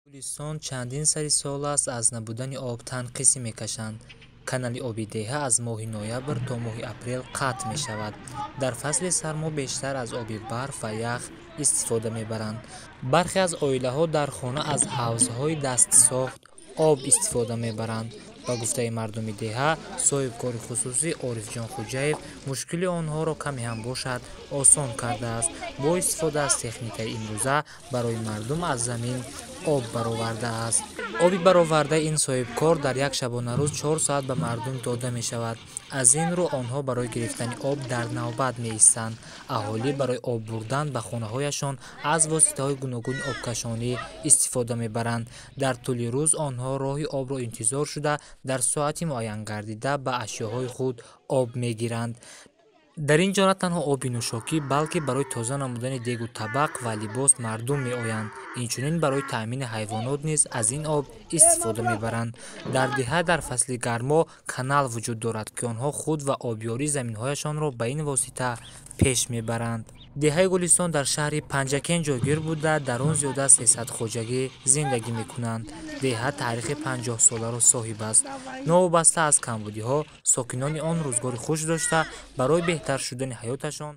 Гулистон чандин сари сол аст аз набудани об танқисӣ мекашанд. Канали оби деҳа аз моҳи ноябр то моҳи апрел қатъ мешавад. Дар фасли сармо бештар аз оби барф ва ях истифода мебаранд. Бархе аз оилаҳо дар хона аз ҳавзҳои дастсохт об истифода мебаранд. Ба гуфтаи мардуми деҳа, соҳибкори хусусӣ Орифҷон Хӯҷаев мушкили онҳоро каме ҳам бошад осон кардааст. Бо истифода аз техникаи имрӯза барои мардум аз замин об баровардааст. Оби баровардаи ин соҳибкор дар як шабонарӯз 4 соат ба мардум дода мешавад. Аз ин рӯ онҳо барои гирифтани об дар навбат меистанд. Аҳолӣ барои об бурдан ба хонаҳояшон аз воситаҳои гуногуни обкашонӣ истифода мебаранд. Дар тӯли рӯз онҳо роҳи обро интизор шуда, дар соати муайянгардида ба ашёҳои худ об мегиранд. Дар ин ҷо на танҳо оби нӯшокӣ, балки барои тоза намудани дегу табақ ва либос мардум меоянд. Инчунин барои таъмини ҳайвонот низ аз ин об истифода мебаранд. Дар деҳа дар фасли гармо канал вуҷуд дорад, ки онҳо худ ва обёрии заминҳояшонро ба ин восита пеш мебаранд. Деҳаи Гулистон дар шаҳри Панҷакент ҷойгир буда, дар он зиёда аз 300 хоҷагӣ зиндагӣ мекунанд. Деҳа таърихи 50-соларо соҳиб аст. Новобаста аз камбудиҳо, сокинони он рӯзгори хуш дошта, барои беҳтар шудани ҳаёташон